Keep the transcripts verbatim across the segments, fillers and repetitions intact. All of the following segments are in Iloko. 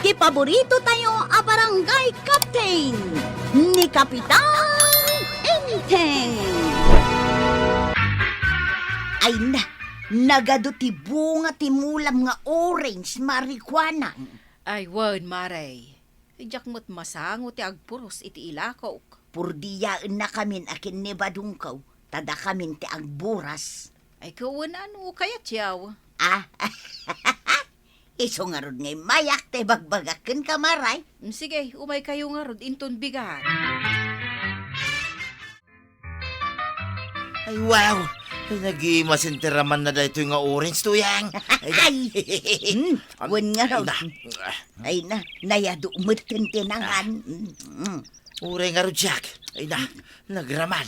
Ti paborito tayo a barangay captain, ni Kapitan Enteng. Ay na, nagadu ti bunga ti mulam nga orange, Mare Kuanang. Ay, wen, Mare. Diak met masango ti agpuros iti ilakok. Purdiyaennakamin a ken ni Badongko, ta dakamin ti agburas. Ay, kawen, ano kayat yaw? Ah, isu ngarud nga immayak ta ibagbagak kenka, Mare. Mm, sige, umaykayo ngarud inton bigat. Ay, wow! Ay, nagimasin ti ramanna daytoy nga orange, Tuyang. Ay, ay! Hmm, wen ngarud. Ay na. Ay na, nayadu metten ti nangan. Mm, mm. Uray ngarud, Jack. Ay na, nagraman.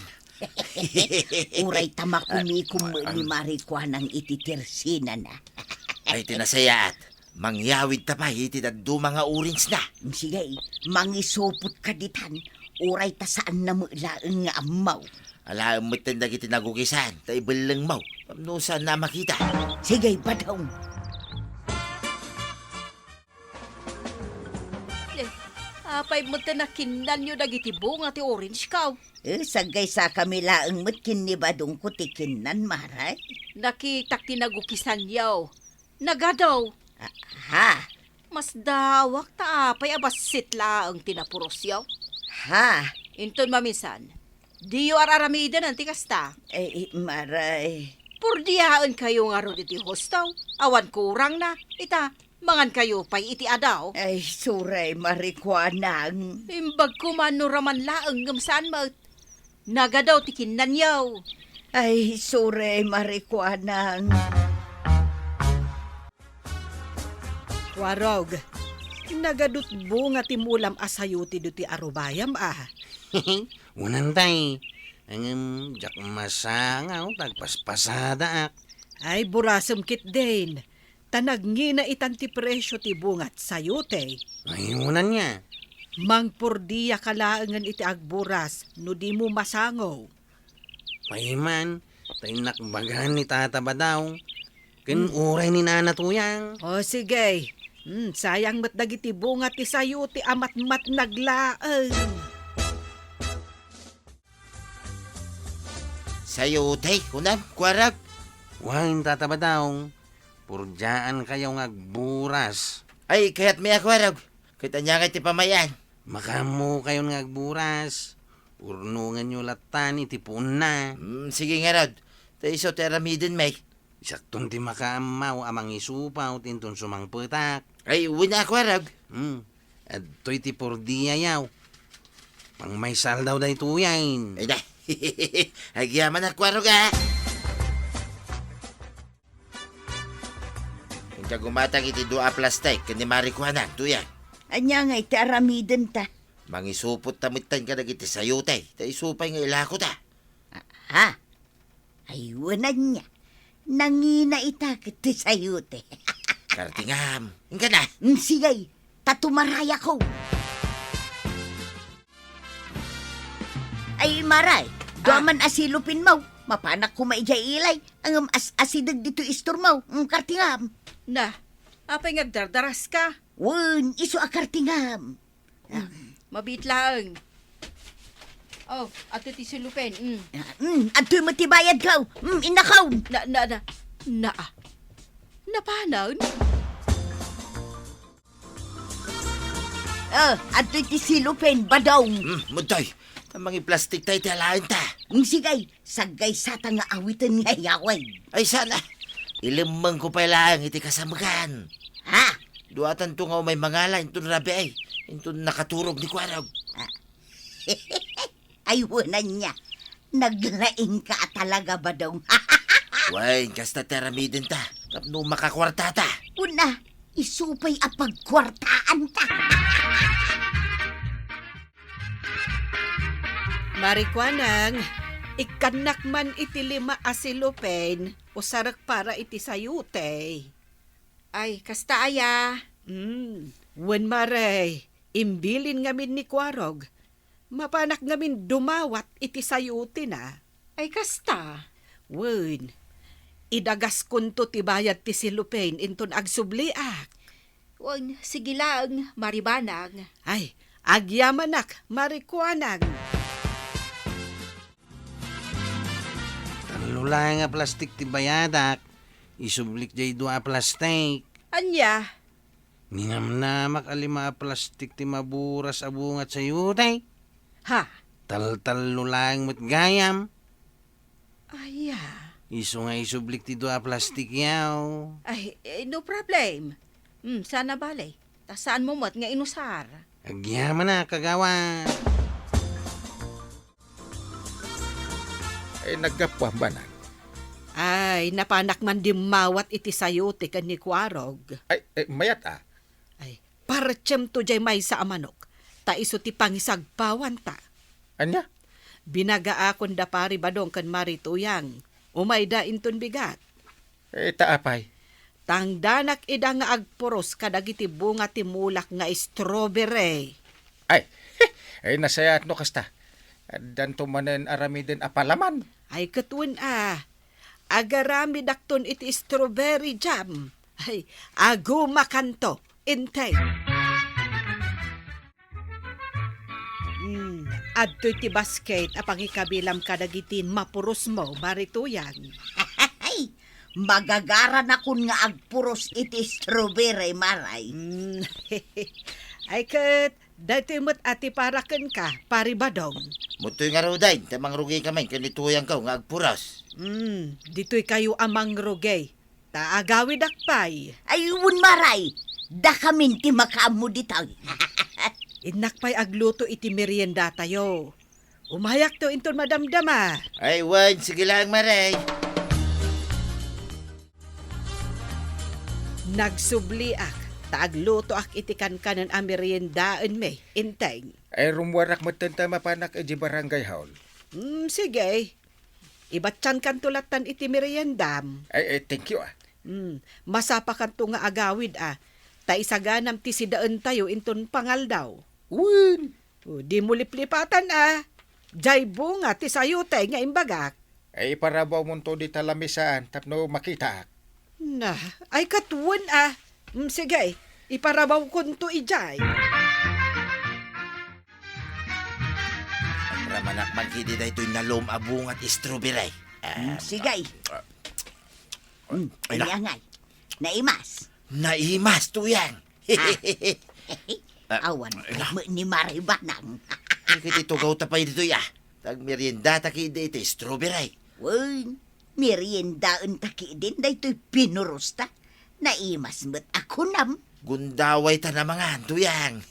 Uray ta makumikom ni Mare Kuanang iti tersinana. Ay, ti nasayaat. Mangyawid ta pay iti dadduma nga orange na. Sige, mangisupot ka ditan. Uray ta saan na met laeng nga ammaw. Alaem metten dagiti nagukisan, ta ibellengmo. Tapno saan na makita. Sige, Badong. Eh, apay met ta nakinnanyo dagiti bunga ti orange kaw? Eh, saggaysakami laeng met ken ni Badongko ti kinnan, Mare. Nakitak ti nagukisanyo. Nagadu. Ah, ha? Masdawak ta apay a bassit laeng ti napurosyo? Ha? Inton mamisan, diyo ar-aramiden ti kasta. Eh, eh, Mare. Purdiyaenkayo ngarud iti husto. Awan kurangna. Ita, mangankayo pay iti adaw. Ay, suray, Mare Kuanang. Imbag koma no raman laeng ngem saan met. Nagadu ti kinnanyo. Ay, suray, Mare Kuanang. Kuarog, nagadut bunga ti mulam a sayote ditoy a rubayam, a. Unan tay, ngem diak masango ta agpaspasadaak. Ay, burasem ketdin. Ta nagngina itan ti presio ti bungat sayote. Ay, unan nga. Mangpurdiyaka laengen iti agburas no dimo masango. Paiman, ta innak bagan ni Tata Badaw, ken uray ni Nana Tuyang. O, sige. Hmm, sayang met dagiti bunga ti sayote a matmatnag laeng. Sayote, kunam, Kuarog? Wen, Tata Badaw, purdiaankayo nga agburas. Ay, kayatmi a, Kuarog. Ket ania ngay ti pamay-an? Makaammokayon nga agburas. Urnongenyo lattan iti puonna. Hmm, sige ngarud. Ta isu ti aramidenmi. Siakton ti makaammo a mangisupaw ti inton sumangpetak. Ay, wen a, Kuarog. Hmm. Adtoy ti purdiayo. Mangmaysa aldaw daytoyen. Ay, da. Agyaman a, Kuarog, a. Inka gumatang iti dua a plastik ken ni Mare Kuanang, Tuyang. Ania ngay ti aramidenta? Mangisupot ta metten kadagiti sayote, ta isu pay nga ilakota. Ah, ha? Ay, wen ania. Nangina ita ket ti sayote. Kartingam. Inka na. Mm, sige, ta tumarayakon. Ay, Mare, dua man a silopenmo. Mapanak koma idiay ilay. Ngem as-, asideg ditoy istormo. Mm, kartingam. Na, apay nga agdardaraska? Wen, isu a kartingam. Mm, mabiit laeng. Oh, adtoy ti silopen. Mm. Ah, mm, adtoy met ti bayadko. Mm, innakon. Na, na, na, na, napanen? Ah, adtoy ti silopen, Badong. Mm, madtoy. Ta mangiplastik tay ti alaenta. Mm, sige. Saggaysata nga awiten nga yaway. Ay, sana. Ilemmengko pay laeng iti kasamegan. Ha? Duatanto nga umay mangala inton rabii, inton nakaturog ni Kuarog. Ah. Ay, wen ania. Naglaingka a talaga, Badong. Wen, kasta ti aramidenta. Tapno makakuartata. Wen a, isu pay a pagkuartaanta. Mare Kuanang, ikkannak man iti lima a silopen, usarek para iti sayote. Ay, kasta aya? Mm, wen, Mare, imbilin ngamin ni Kuarog. Mapanak ngamin dumawat iti sayotena. Ay, kasta? Wen, idagaskonto ti bayad ti silopen inton agsubliak. Wen, sige laeng, Mari Banang. Ay, agyamanak, Mari Kuanang. Tallo laeng a plastik ti bayadak. Isublik jay dua a plastik. Ania? Ninamnamak a lima a plastik ti maburas a bunga ti sayote. Ha? Taltallo laeng met gayam. Aya. Isu nga isublik ti dua a plastik yaw. Ay, eh, no problem. Hmm, sana bale. Ta saanmo met nga inusar. Agyamanak, kagawad. Ay, naggapuam, Banang. Ay, napanak man dimmawat iti sayote ken ni Kuarog. Ay, eh, mayat, a. Ay, partiemto jay maysa a manok, ta isu ti pangisagpawanta. Ania? Binagaakon da Pari Badong ken Mari Tuyang. Umayda inton bigat. Eh, ta apay? Tangdanak ida nga agpuros kadagiti bunga ti mulak nga strawberry. Ay, ay, nasayaat no kasta. Addanto manen aramiden a palaman. Ay, ket wen a, agaramidakton iti strawberry jam. Ay, agumakanto, intay. Hmm, adtoy ti basket a pangikabilam kadagiti mapurosmo, Mari Tuyang. Ay, magagaranakon nga agpuros iti strawberry, Maray. Hmm. Ay ket, daytoy met a ti para kenka, Pari Badong. Mutoy ngaruden, ta mangrugika man ken ni Tuyangko nga agpuros. Hmm, ditoykayo a mangrugi. Ta agawidak pay. Ay, wen, Maray, dakamin ti makaammo ditoy. Innak pay agluto iti meriendatayo. Umayakto inton madamdama. Ay, wen, sige laeng, Maray. Nagsubliak, ta aglutoak iti kankanen a meriendaenmi, Enteng. Ay, rummuarak metten ta mapanak idiay barangay hall. Hmm, sige. Ibattiankanto lattan iti meriendam. Ay, ay, thank you, a. Hmm, masapakanto nga agawid, a. Ta isaganam ti sidaentayo inton pangaldaw. Wen. O, dimo liplipatan, a. Jay bunga ti sayote nga imbagak. Ay, iparabawmonto dita lamisaan tapno makitaak. Na, ay, ket wen, a. Hmm, sige, iparabawkonto idiay. Agramanak man ketdi daytoy nalum a bunga ti strawberry. Ah, mm, sige. Ah, mm, ay, na. Ania ngay? Naimas? Naimas, Tuyang. Ah. Ah, awan, ay, na. Ni Mari Banang. Ay, ket itugaw ta pay ditoy, a. Tagmeriendata ketdi iti strawberry. Wen, meriendaenta ketdin daytoy pinurosta. Naimas met a kunam. Gundaway ta namangan, Tuyang.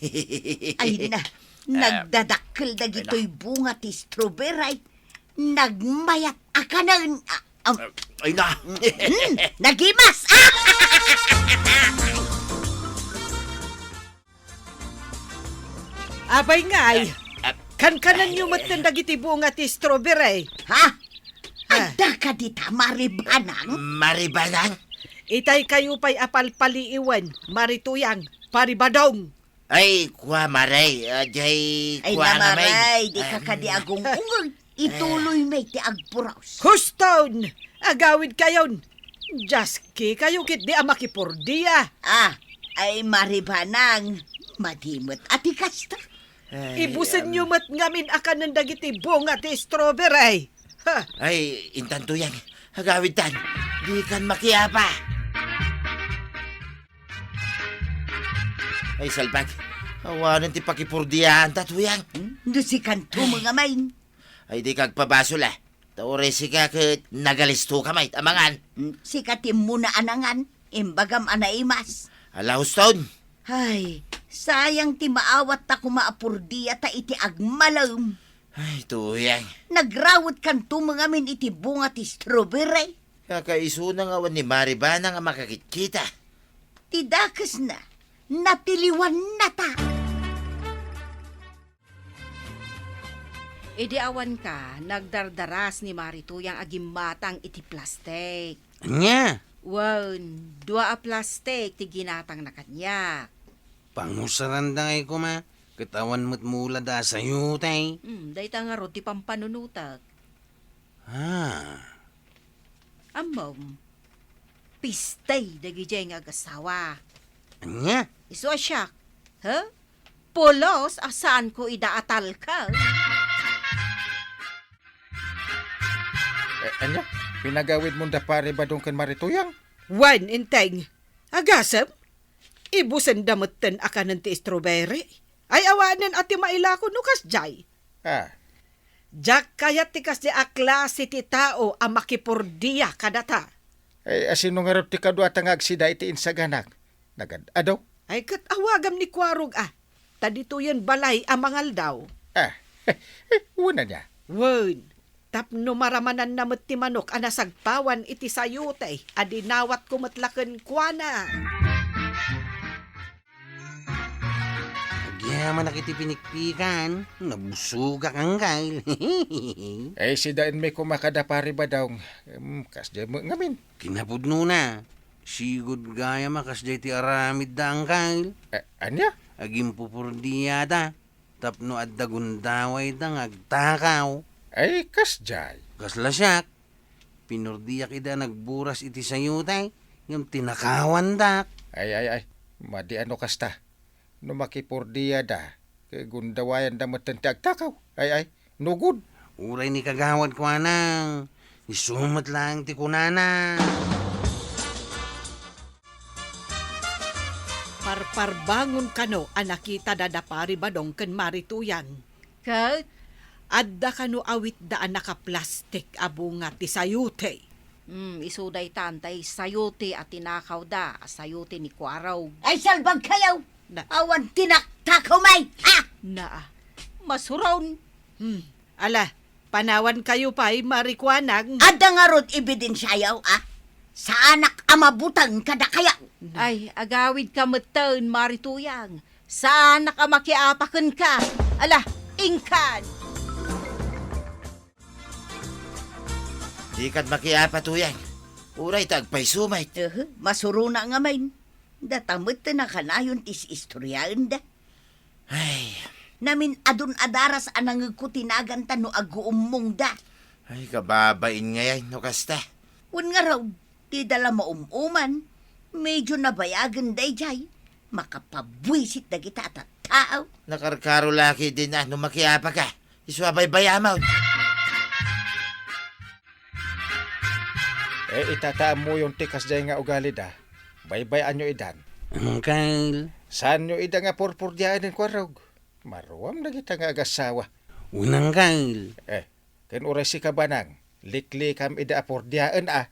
Ay na, ah, nagdadakkel dagitoy, ay na, bunga ti strawberry. Nagmayat a kanen. Ah, am- Ay na. Hmm, nagimas! Ah! Abay ngay, ah, ah, kankanenyo metten dagiti bunga ti strawberry. Ha? Ah. Adda kadi ta, Mari Banang? Mari Banang? Itaykayo pay a palpaliiwen, Mari Tuyang, Pari Badong. Ay, kua, Maray, ah, jay, ay, kua na, Maray, di ka kadi agung-ungol. Ituloy met ti agpuros. Huston! Agawidkayon! Diaski kayo ketdi a makipurdia. Ah, ay, Mari Banang, madi met a ti kasta. Ay, ibusenyo, am, met ngamin a kanen dagiti bunga ti strawberry. Ha? Ay, intan, Tuyang, agawidtan. Dikan makiapa. Ay, salbag. Awanen ti pakipurdiaanta, Tuyang. Hmm? No sikanto, ay, met ngamin. Ay, dika agpabasol, a. Ta uray sika ket nagalistoka met a mangan. Hmm, sika ti immuna a nangan, imbagam a naimas. Ala, Huston. Ay, sayang ti maawatta koma a purdiata iti agmalem. Ay, Tuyang. Nagrawetkanto met ngamin iti bunga ti strawberry. Kakaisuna nga awan ni Mari Banang a makakitkita. Ti dakesna, natiliwannata. Idi awanka, nagdardaras ni Mari Tuyang a gimmatang iti plastik. Ania? Wen, dua a plastik ti ginatangna kaniak. Pangusaranda ngay koma, ket awan met mulada a sayote. Hmm, dayta ngarud ti pampanunotek. Ah. Ammom, pistay dagidiay nga agasawa. Ania? Isu a siak. He? Pulos a saanko ida a talka. Eh, ania? Pinagawidmo da Pari Badong ken Mari Tuyang? Wen, Enteng. Agasem? Ibusenda metten a kanen ti strawberry. Ay awanen a ti mailako no kasdiay. Ah. Diak kayat ti kasdiay a klase ti tao a makipurdia kadata. Eh, asino ngarud ti kaduata nga agsida iti insaganak? Nagad-ado? Ay, ket awagam ni Kuarog a. Ta ditoyen balay a mangaldaw. Ah, wen ania? Wen, tapno maramananna met ti manok a nasagpawan iti sayote a dinawatko met la kenkuana. Agyamanak iti pinikpikan, nabusogak, Angkel. Eh, sidaenmi koma kada Pari Badong. Em, kasdiay met ngamin. Kinapudnona, sigud gayam a kasdiay ti aramidda, Angkel. Eh, ania? Agimpupurdiada tapno adda gundawayda nga agtakaw. Ay, kasdiay. Kasla siak, pinurdiak ida a nagburas iti sayote, ngem tinakawandak. Ay, ay, ay. Madi a no kasta. No makipurdiada, ket gundawayanda metten ti agtakaw. Ay, ay, nugod. Uray ni kagawad kuana, isu met laeng ti kunana. Parparbangon kano a nakitada da Pari Badong ken Mari Tuyang. Ket? Adda kano awitda a nakaplastik a bunga ti sayote? Hmm, isu daytan tay sayote a tinakawda a sayote ni Kuarog. Ay, salbag kayo! Na- Awan tinaktakawmi! Ha? Naa, masuron. Hmm, ala, panawan kayo pay, Mari Kuanang. Adda ngarud ebidensiayo, a? Saanak a mabuteng kadakayo. Ay, agawidka metten, Mari Tuyang. Saanak a makiapa kenka. Ala, inkan! Dikan makiapa, Tuyang. Uray ta agpayso met. Uhu, masurona ngamin. Data met ti nakanayon ti is-istoriaenda. Ay. Namin adun adaras a nangegko ti naganta no aguummongda. Ay, kababain ngay no kasta. Wen ngarud, ti dala maum-uman, medyo nabayagen daydiay. Makapabuisit dagita a tattao. Nakarkaro la ketdin a no makiapaka. Isu a baybayamon. Eh, ita ta ammoyon ti kasdiay nga ugalida. Baybay-anyo idan. Angkel. Saanyo ida nga purpurdiaen ni Kuarog? Maruam dagita nga agasawa. Wen, Angkel. Eh, ken uray sika, Banang, liklikam ida a purdiaen a.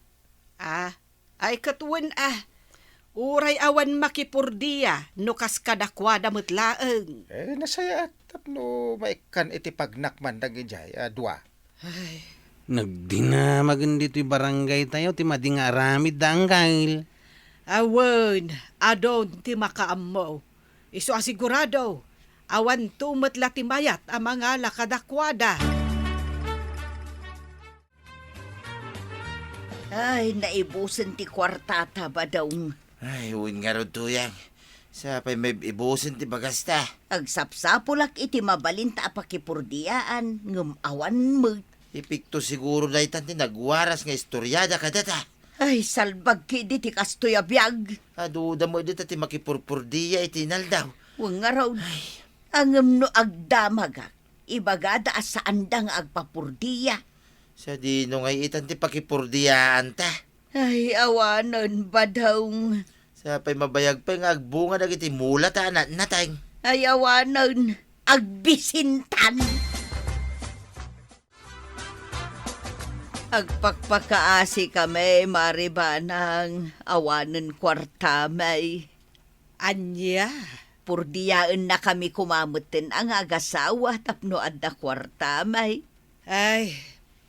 Ah, ay ket wen a. Uray awan makipurdia no kas kadakuada met laeng. Eh, nasayaat tapno maikkan iti pagnakman dagidiay a dua. Ay. Nagdinamagen ditoy barangay tayo ti madi nga aramid da, Angkel. Awan, adun ti makaammo. Isu a sigurado, awanto met la ti mayat a mangala kadakuada. Ay, naibusen ti kuartata, Badong. Ay, wen ngarud, Tuyang. Sapay maibusen ti bagasta. Agsapsapulak iti mabalinta a pakipurdiaan, ngem awan met. Epekto siguro daytan ti nagwaras nga istoriada kadata. Ay, salbag ketdi ti kastoy a biag. Aduda met dita ti makipurpurdia iti inaldaw. Wen ngarud. Ay. Ngem no agdamagak, ibagada a saanda nga agpapurdia. Sadino ngay itan ti pakipurdiaanta? Ay, awanen, Badong. Sapay mabayag pay nga agbunga dagiti mula ta anatnateng. Ay, awanen, agbisintan. Agpakpakaasikami, Mari Banang, awanen kuartami. Ania? Purdiaennakami koma metten a nga agasawa tapno adda kuartami. Ay,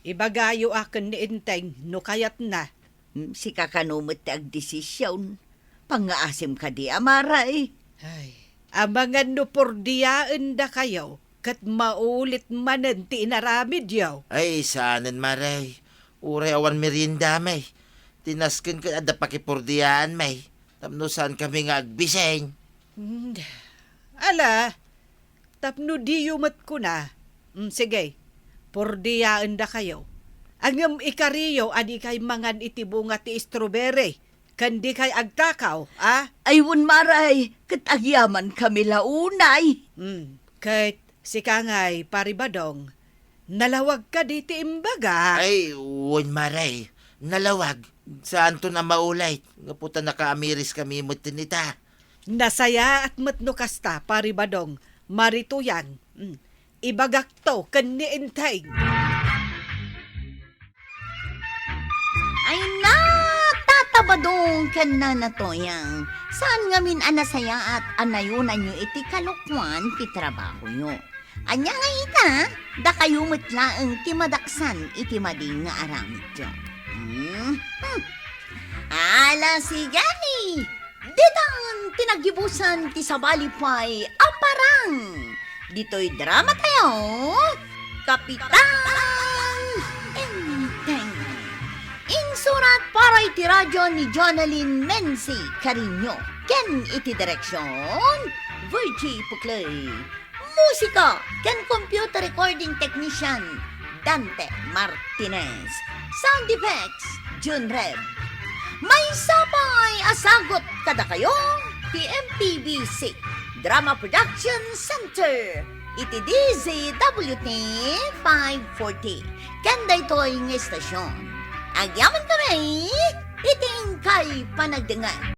ibagayo a ken ni Enteng no kayatna. Hmm, sika kano met ti agdesision. Pangngaasim kadi a, Mari? Ay, amangan no purdiaendakayo, ket maulit manen ti inaramidyo. Ay, saanen, Mari. Uray awan meriendami. Ti nasken ket adda pakipurdiaanmi. Tapno saankami nga agbising. Hmm. Ala, tapno diyo met kuna. Mm, sige, purdiaendakayo. Ngem ikariyo a dikay mangan iti bunga ti strawberry, ken dikay agtakaw, a? Ay, wen, Maray, ket agyamankami la unay. Hmm, ket sika ngay, Pari Badong, nalawagka ditoy imbagak? Ay, wen, Maray, nalawag. Saanton a maulay, gapu ta nakaamiriskami metten ita. Nasayaat met no kasta, Pari Badong, Mari Tuyang. Hmm, ibagakto ken ni Enteng. Ay, Tata Badong ken Nana Tuyang, saan ngamin a nasayaat a nayonanyo iti kalokuan ti trabahoyo. Ania ngay ita, dakayo met laeng ti madaksan iti madi nga aramidyo. Mhm. Ala, sige. Ditan ti naggibusan ti sabali pay a parang. Ditoy drama tayo, Kapitan Enteng. Insurat para iti radio ni Jonalyn Menzi Cariño ken iti direksyon, Virgie Puclay. Musika ken computer recording technician, Dante Martinez. Sound effects, Jun Reb. Maysa pay a sagut kadakayo ti M P B C Drama Production Center iti D Z W T five forty. Ken daytoy nga istasyon, agyamankami iti inkay panagdengngeg.